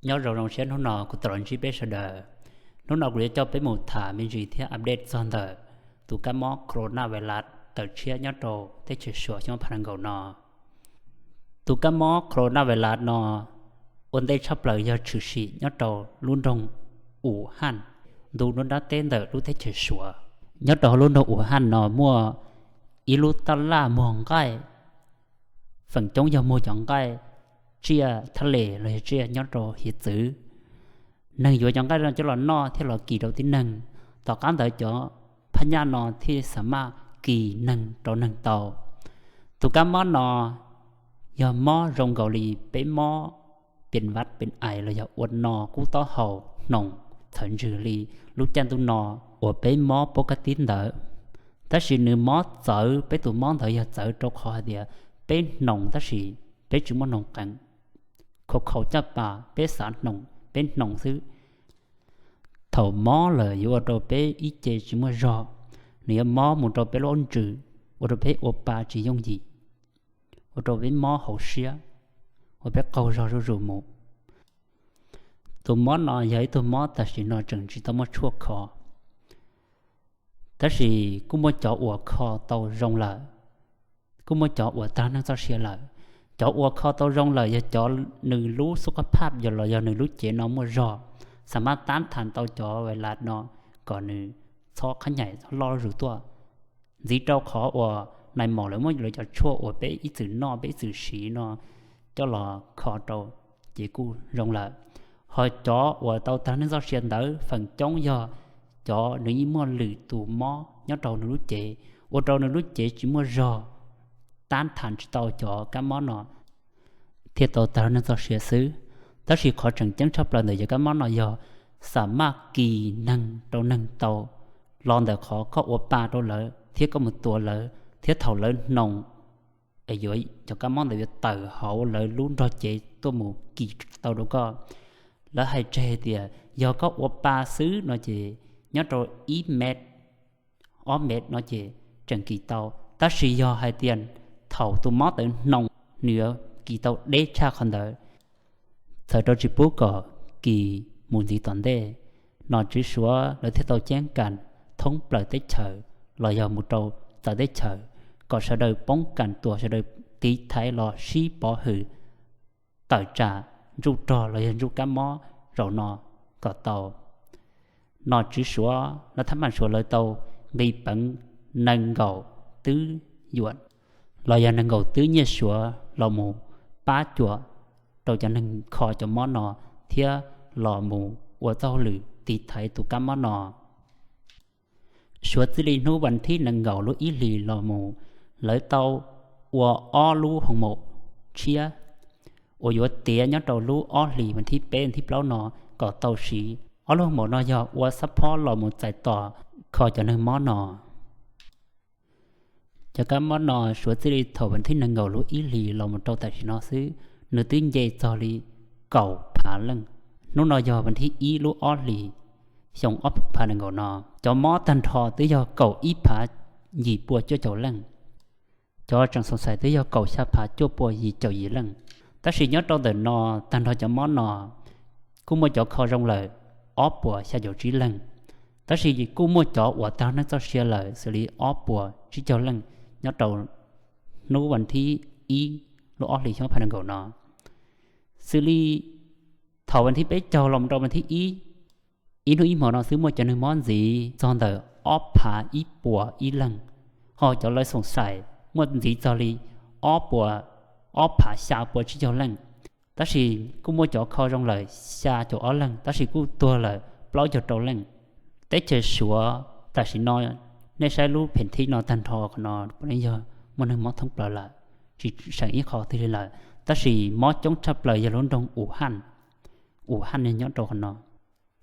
Nyob zoo zoo siab hnub no kuv tau los ntsib peb sawv daws. Hnub no kuv yuav coj peb mus tham me ntsis thiab update txog ntawm tus kab mob corona virus tawm tshiab nyob rau teb chaws Suav xyoo ob phav nees nkaum no. Tus kab mob corona virus no ua ntej tshaj plaws yog tshwm sim nyob rau lub nroog Wuhan, ntu nruab nrab teb ntawm lub teb chaws Suav. Nyob rau hauv lub nroog Wuhan no muaj ib lub taj laj muag nqaij, feem coob yog muag cov nqaij tsiaj thaj les los yog tsiaj nyob rau hiav txwv. Neeg yuav cov nqaij no coj los noj thiab los kis rau tib neeg. Tom qab ntawd cov phab nyaj no thiaj xa maj kis neeg rau neeg tau. Tus kab mob no yog mob zoo nkaus li peb mob pes vaj pes ais los yog ua no kub taub hau hnoos txhawv ntswg li lub caij ntuj no uas peb mob pob kab tib ntawd. Tab sis nws mob txawv, peb tus mob ntawd yog txawv rau qhov hais tias peb hnoos tab sis peb tsis muaj hnoos qees, khaus khaus caj pas peb xav hnoos peb hnoos xwb. Thaum mob lawm yuav ua rau peb ib ce tsis muaj zog, nws yuav mob mus rau peb lub ntsws, ua rau peb ua pa tsis yooj yim, ua rau peb mob hauv siab, ua peb qaug zog zuj zus mus. Tus mob no yog ib tug mob tam sim no tseem tsis tau muaj tshuaj kho, tab sis kuj muaj cov uas kho tau zoo lawm, kuj muaj cov uas tag neej txoj sia lawm. Cov uas kho tau zoo lawm yog cov nws lub xub qab phaj yog los yog nws lub cev no muaj zog, xa maj tab thas tau cov vais las no kom nws txhob qhab nyaim loj zuj zus tuaj. Ntxiv rau qhov uas nais mos lawv muab lawv cov tshuaj uas peb ib txwm noj peb ib txwm siv no coj los kho rau ces kuj zoo lawm. Ho cov uas tau tag neej txoj sia ntawd feem coob yog cov nws yeej muaj lwm tus mob nyob rau nws lub cev, ua rau nws lub cev tsis muaj zog, tab thas tsis tau cov kab mob no thiaj tau tag neej txoj sia xwb. Tab sis qhov tseem ceeb tshaj plaws ntawm cov kab mob no yog xa maj kis neeg rau neeg tau, los ntawm qhov koj ua pa rau lawv thiab koj mus tua lawv thiab thaum lawv hnoos es yuav cov kab mob ntawd yuav tawm hauv lawv lub nrog cev tuaj mus kis tau rau koj. Lawv hais tseg tias yog koj ua pa xwb no ces nyob rau ib mev, ob mev no ces tseem kis tau, tab sis yog hais tias thaum tus mob ntawd hnoos nws yuav kis tau deb tshaj qhov ntawd. Txhawm rau tsis pub kom kis mus ntxiv tom ntej, nom tswv Suav lawv thiaj tau ceeb kas thoob plaws teb chaws los yog mus rau txawv teb chaws kom sawv daws poob kas tuas, sawv daws tiv thaiv los sib pov hwm tawm tsam ntsuj rog los yog ntsuj kab mob zaum no kom tau. Nom tswv Suav los thab mam Suav lawv tau nqis peev nees nkaum twb yuam los yog nees nkaum twb nyiaj Suav los mus pab cuam rau cov neeg kho cov mob no thiab los mus ua txoj hauj lwm tiv thaiv tus kab mob no. Suav txij li hnub vas thib nees nkaum lub ib hlis los mus, lawv tau ua ob lub hoo maum tshiab uas yuav tiav nyob rau lub ob hlis vas thib peb vas thib plaub no kom tau siv. Ob lub hoo maum no yog ua xab phob los mus txais tos kho cov neeg mob no. Cov kab mob no Suav txij li thaum vas thib nees nkaum lub ib hlis los mus rau tam sim no xwb, nws twb nce txog li kaum phav leej. Hnub no yog vas thib ib lub ob hlis xyoo ob phav nees nkaum no, cov mob tag nrho twb yog kaum ib phav yim pua cuaj caum leej. Cov tseem xoom xais twb yog kaum xya phav cuaj pua yim caum yim leej. Tab sis nyob rau ntawm no, tag nrho cov mob no kuj muaj cov kho zoo lawm ob puas xya caum tsib leeg, tab sis kuj muaj cov uas tag neej txoj sia lawm xws li ob puas tsib caug leej nyob rau hnub vas thib ib lub ob hlis xyoo ob phav nees nkaum no. Xws li thaum vas thib peb caug los rau vas thib ib, ib hnub ib hmo no xwb muaj cov neeg mob ntxiv txog ntawm ob phav ib puas ib leeg, ho cov lawv xoom xais muaj ntxiv txog li ob puas, ob phav xya puas tsib caug leej, tab sis kuj muaj cov kho zoo lawm xya caum ob leeg, tab sis kuj tuag lawm plaub caug rau leej. Teb chaws Suav tam sim no, nej saib lub phem thib no tag nrho qhov no puav leej yog muaj neeg mob thoob plaws lawm, tsis seem ib qho twg li lawm, tab sis mob coob tshaj plaws yog lub nroog Wuhan. Wuhan nyob rau qhov no,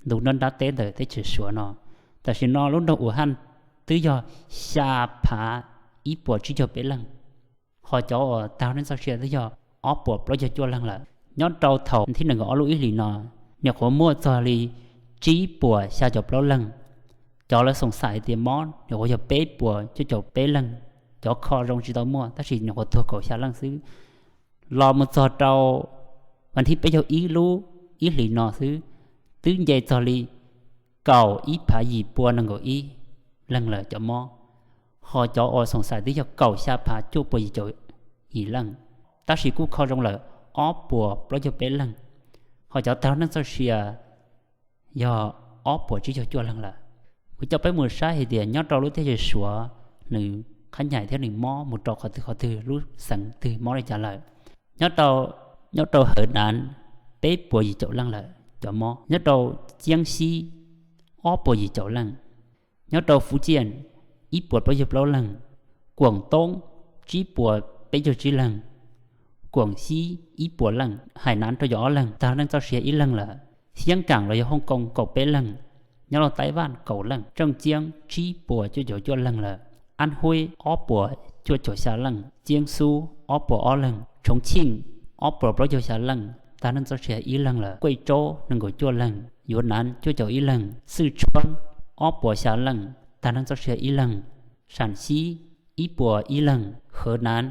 ntu nruab nrab teb ntawm teb chaws Suav no. Tam sim no lub nroog Wuhan twb yog xya phav ib puas tsib caug peb leeg, ho cov uas tag neej txoj sia twb yog ob puas plaub caug cuaj leeg lawm. Nyob rau thaum thib nees nkaum ob lub ib hlis no, nyuam qhuav muaj txog li tsib puas xya caum plaub leeg. Cov lawv xoom xais tias mob nyuam qhuav yog peb puas cuaj caum peb leeg. Cov kho zoo tsis tau muaj tab sis nyuam qhuav tuag kaum xya leej xwb. Los mus txog rau vas thib peb caug ib lub ib hlis no xwb twb nce txog li kaum ib phav yim pua nees nkaum ib leeg lawm cov mob, ho cov uas xoom xais twb yog kaum xya phav cuaj pua yim caum yim leej, tab sis kuj kho zoo lawm ob puas plaub caug peb leeg, ho cov tag neej txoj sia yog ob puas tsib caug cuaj leeg lawm. Kuv coj peb mus saib hais tias nyob rau lub teb chaws Suav nws qhab nyaim thiab nws mob mus rau qhov twg qhov twg, lub xeev twg mob li cas lawm. Nyob rau Hawv Nav peb puas yim caum leej lawm cov mob, nyob rau Ciab Xib ob puas yim caum leej, nyob rau Fuv Ciaj ib puas plaub caug plaub leeg, Kuam Toob tsib puas peb caug tsib leeg, Kuam Xib ib puas leej, Hais Nav rau caum ob leeg, tag neej txoj sia ib leeg lawm. Xiab Kaam los yog Hooj Koo kaum peb leeg, nyob rau Taib Vaj kaum leej, Tseej Ciab tsib puas cuaj caum cuaj leeg lawm. Ab Huib ob puas cuaj caum xya leej, Ceeb Xub ob puas ob leeg, Tshoov Cheej ob puas plaub caug xya leej, tag neej txoj sia ib leeg lawm. Kuaj Tsaub nees nkaum cuaj leeg, Yuav Nav cuaj caum ib leeg, Xwj Tshuab ob puas xya leej, tag neej txoj sia ib leeg, Sam Xib ib puas ib leeg, Hawv Nav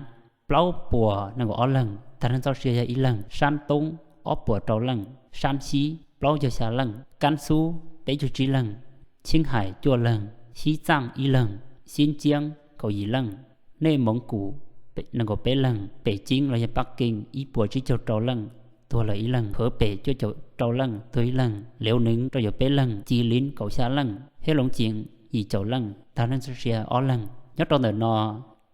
plaub puas nees nkaum ob leeg, tag neej txoj sia yog ib leeg, Sab Toob ob puas rau leej, Sab Xib plaub caug xya leej, Kab Xub peb caug tsib leeg, Cheeb Hais cuaj leeg, Xib Txaaj ib leeg, Xib Ciab kaum yim leej, Nej Moov Kuv nees nkaum peb leeg, Pem Ceeb los yog Pab Keej ib puas tsib caug rau leej, tuag lawm ib leeg, Hawv Pem cuaj caum rau leej, tuag ib leeg, Liav Neev rau caum peb leeg, Ci Liv kaum xya leej, Hej Loov Ceev yim caum leej, tag neej txoj sia ob leeg. Nyob rau ntawm no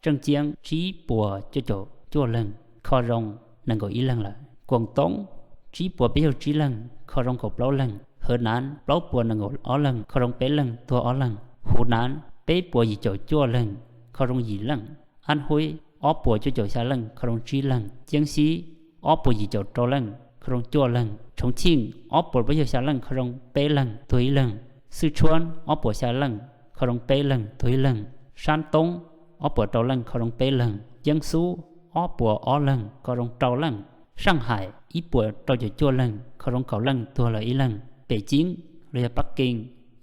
Tseej Ciab tsib puas cuaj caum cuaj leeg, kho zoo nees nkaum ib leeg lawm. Kuam Toob tsib puas peb caug tsib leeg, kho zoo kaum plaub leeg. Hawv Nav plaub puas nees nkaum ob leeg, kho zoo peb leeg, tuag ob leeg. Huv Nav peb puas yim caum cuaj leeg, kho zoo yim leej. Ab Huib ob puas cuaj caum xya leej, kho zoo tsib leeg. Ceeb Xib ob puas yim caum rau leej, kho zoo cuaj leeg. Tshoov Cheej ob puas plaub caug xya leej, kho zoo peb leeg, tuag ib leeg. Xwj Tshuab ob puas xya leej, kho zoo peb leeg, tuag ib leeg. Sab Toob ob puas rau leej, kho zoo peb leeg. Ceeb Xub ob puas ob leeg, kho zoo rau leej. Saj Hais ib puas rau caum cuaj leeg, kho zoo kaum leej, tuag lawm ib leeg. Pem Ceeb los yog Pab Keej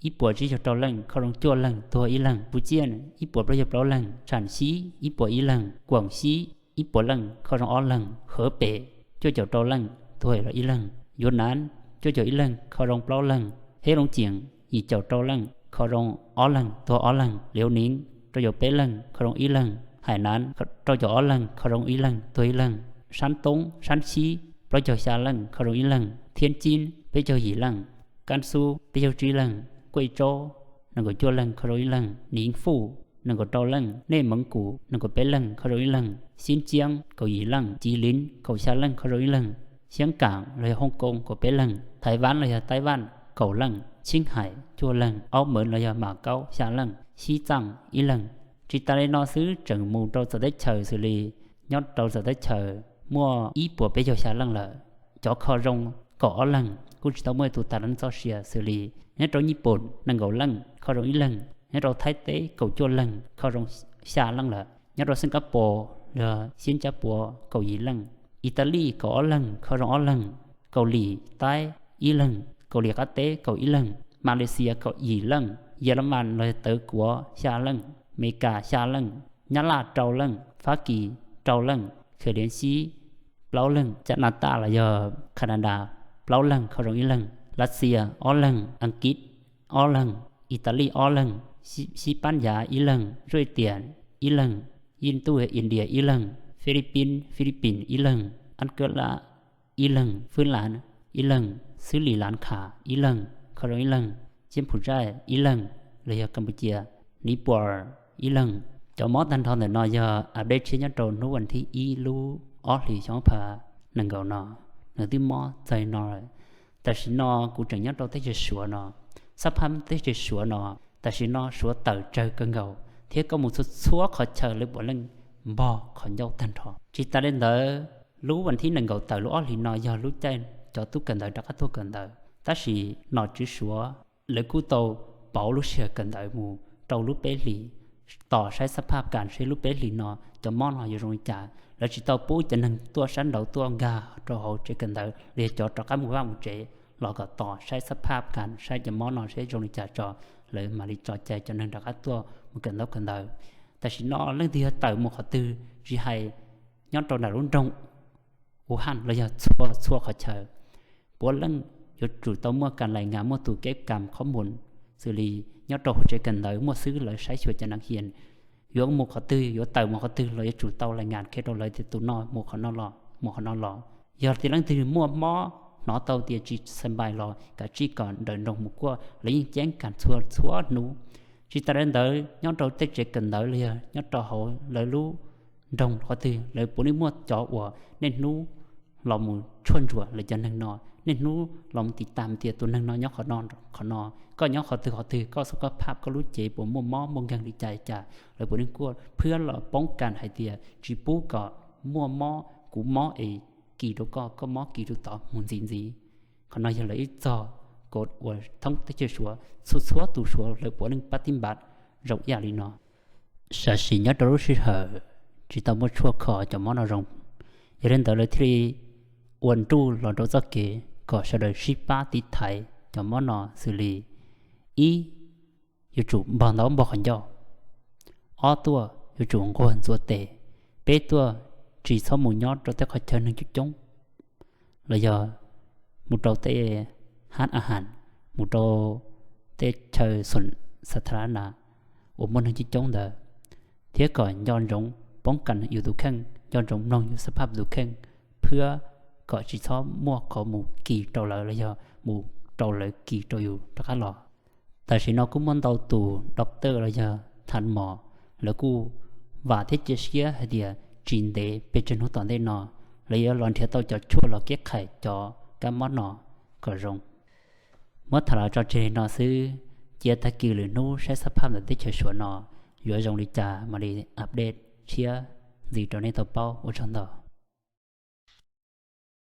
ib puas tsib caug rau leej, kho zoo cuaj leeg, tuag ib leeg. Fuv Ciaj ib puas plaub caug plaub leeg, Sam Xib ib puas ib leeg, Kuam Xib ib puas leej, kho zoo ob leeg. Hawv Pem cuaj caum rau leej, tuag lawm ib leeg. Yuav Nav cuaj caum ib leeg, kho zoo plaub leeg. Hej Loov Ceev yim caum rau leej, kho zoo ob leeg, tuag ob leeg. Liav Neev rau caum peb leeg, kho zoo ib leeg. Hais Nav rau caum ob leeg, kho zoo ib leeg, tuag ib leeg. Sab Toob, Sab Xib plaub caug xya leej, kho zoo ib leeg. Thib Ceeb peb caug yim leej, Kab Xub peb caug tsib leeg, Kuaj Tsaub nees nkaum cuaj leeg, kho zoo ib leeg. Neev Fuj nees nkaum rau leej, Nej Moov Kuv nees nkaum peb leeg, kho zoo ib leeg. Xib Ciab kaum yim leej, Ci Liv kaum xya leej, kho zoo ib leeg. Xiab Kaam los yog Hooj Koo kaum peb leeg, Thaiv Vaab los yog Taib Vaj kaum leej, Cheeb Hais cuaj leeg, Aub Mawv los yog Mas Kaub xya leej, Xib Txaaj ib leeg. Tsis tas li no xwb tseem mus rau txawv teb chaws xws li nyob rau txawv teb chaws muaj ib puas peb caug xya leej lawm. Cov kho zoo kaum ob leeg, kuj tsis tau muaj ib tug tag neej txoj sia xws li nyob rau Nyij Pooj nees nkaum leej, kho zoo ib leeg. Nyob rau Thaib teb kaum cuaj leeg, kho zoo xya leej lawm. Nyob rau Xeej Kab Pos los yog Xib Kab Pos kaum yim leej. Italis kaum ob leeg, kho zoo ob leeg. Kaus Lim Taib ib leeg, Kaus Lim Qab Teb kaum ib leeg, Malaysia kaum yim leej, Yelemas los yog Tawv Kuav xya leej, Amelikas xya leej, Nyab Laj rau leej, Fab Kis rau leej, Khev Liav Xib plaub leeg, Canadas los yog Canada plaub leeg, kho zoo ib leeg, Lav Xias ob leeg, Askiv ob leeg, Italis ob leeg, Xib Pab Yas ib leeg, Zuj Tias ib leeg, Yij Ntuj India ib leeg, Philippines Philippines ib leeg, Angola ib leeg, Fwb Las ib leeg, Xwb Lis Las Khas ib leeg, kho zoo ib leeg, Ciab Phus Zaij ib leeg los yog Kampuchia, Niv Puas ib leeg. Cov mob tag nrho ntawm no yog update tshiab nyob rau hnub vas thib ib lub ob hlis xyoo ob phav nees nkaum no, nws twb mob txog no lawm. Tam sim no kuv tseem nyob rau teb chaws Suav no, xab phab teb chaws Suav no, tam sim no Suav tawm tsawg kawg nkaus thiab koj mus txhua txhua qhov chaw lawv puav leej npog qhov ncauj tag nrho. Tsis tas li ntawd, lub vas thib nees nkaum tawm lub ob hlis no yog lub caij cov tub kawm ntawv rov qab tuaj kawm ntawv, tab sis nom tswv Suav lawv kuj tau pauv lub sij hawm kawm ntawv mus rau lub peb hlis, tos saib xab phaj kas seb lub peb hlis no cov mob no yuav zoo li cas. Lawv tsis tau pub cov neeg tuaj sab nraud tuaj nkag rau hauv tsev kawm ntawv los yog cov rov qab mus vaj mus tsev los kom tos saib xab phaj kas saib cov mob no seb zoo li cas tso, lawv mam li tso cai cov neeg rov qab tuaj mus kawm ntaub kawm ntawv. Tam sim no leej twg yog tawm mus qhov twg tsis hais nyob rau nram lub nroog Wuhan los yog txhua txhua qhov chaw, puav leej yuav tsum tau muaj kas lais ngas, muaj tus kev kam qhob mus, xws li nyob rau hauv tsev kawm ntawv muaj xwb lawv saib xyuas cov neeg hias yuav mus qhov twg, yuav tawm mus qhov twg los yuav tsum tau lais ngas qhia rau lawv tias tus no mus qhov no los, mus qhov no los. Yog tias leej twg muaj mob hnov tau tias tsis xas npais los kav tsij kom nrawm nroos mus kuaj, lawv yeej ceeb kas txhua txhua hnub. Tsis tas li ntawd, nyob rau tej tsev kawm ntawv los yog nyob rau hauv lawv lub nroog qhov twg, lawv puav leej muaj cov uas niaj hnub los mus tshuaj ntsuam lawv cov neeg no, niaj hnub los mus tiv tam tias tus neeg no nyob qhov no, qhov no, koj nyob qhov twg qhov twg, koj xub koj phaj, koj lub cev puas muaj mob muaj nkeeg li cas li cas, lawv puav leej kuaj phwb los poob kas hais tias tsis pub kom muaj mob, kuv mob es kis rau koj, koj mob kis rau tod mus ntxiv ntxiv. Qhov no yog lawv ib txog kav uas thoob teb chaws Suav, txhua txhua tus Suav lawv puav leej pab tib npav zoo ib yam li no. Tam sim nyob rau lub sij hawm tsis tau muaj tshuaj kho cov mob no zoo, yog li ntawd lawv thiaj li ua nruj los rau txoj kev kom sawv daws sib pab tiv thaiv cov mob no xws li: ib, yuav tsum npog ntaub npog qhov ncauj; ob tuaj, yuav tsum nquag ntxuav tes; peb tuaj, tsis txhob mus nyob rau tej qhov chaw neeg coob coob los yog mus rau tej hab a has, mus rau tej chaw xas tha ra na uas muaj neeg coob coob ntawd, thiab kom nco ntsoov poob kas yus tus kheej, nco ntsoov mloog yus xab phaj tus kheej, phwb kom tsis txhob muaj qhov mus kis rau lawv los yog mus rau lawv kis rau yus rov qab los. Tam sim no kuj muaj ntau tus doctor los yog thas mos, lawv kuj vam thiab cia siab hais tias tsis ntev pes tsawg hnub tom ntej no lawv yuav los nrhiav tau cov tshuaj los keb qhais cov kab mob no kom zoo. Muab tham los tso tseg no xwb, cia tag kis lwm hnub saib xab phaj ntawm teb chaws Suav no yuav zoo li cas mam li update tshiab ntxiv rau nej tau paub. Ua tsaug ntau.